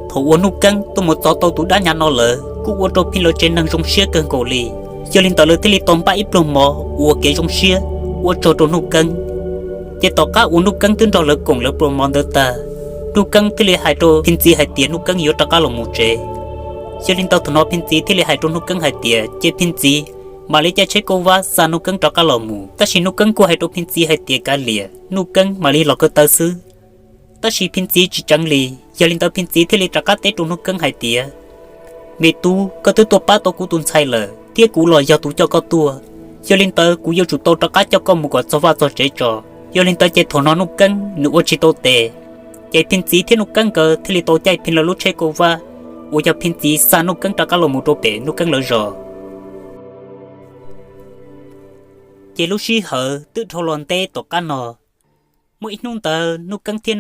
Thaum uas Nuj Keeb tuaj mus txov tau tus dab nyav no lawm kuj ua rau phim lawv tsev neeg zoo siab kawg nkaus li. Yog li ntawd lawv thiaj li tau npaj ib pluag mov ua kev zoo siab ua tsaug rau Nuj Keeb. Ces tom qab uas Nuj Keeb twb nrog lawv koom lawv pluag mov ntawd tag, Nuj Keeb thiaj li hais rau phim txiv hais tias Nuj Keeb yuav rov qab los mus tsev. Yog li ntawd thaum no phim txiv thiaj li hais rau Nuj Keeb hais tias cia phim txiv mam li caij tsheb kauj vab xa Nuj Keeb rov qab los mus. Tab sis Nuj Keeb kuj hais rau phim txiv hais tias kav liam, Nuj Keeb mam li los ko taw xwb. Tab sis phim txiv tsis tseev li, yog li ntawd phim txiv thiaj li rov qab teb rau Nuj Keeb hais tias, me tub, koj twb tuaj pab tau kuv tus ntxhais lawm thiab kuv los yog tus coj koj tuaj. Yog li ntawd kuv yuav tsum tau rov qab coj koj mus kom txog vaj txog tsev tso. Yog li ntawd ces thaum no Nuj Keeb nws ua tsis tau tes, ces phim txiv thiab Nuj Keeb nkawd thiaj li tau caij phim lawv lub tsheb kauj vab uas yog phim txiv xa Nuj Keeb rov qab los mus rau pem Nuj Keeb lawv zos. Ces lub sij hawm twb dhau los ntev tom qab no, muaj ib hnub ntawd Nuj Keeb thiab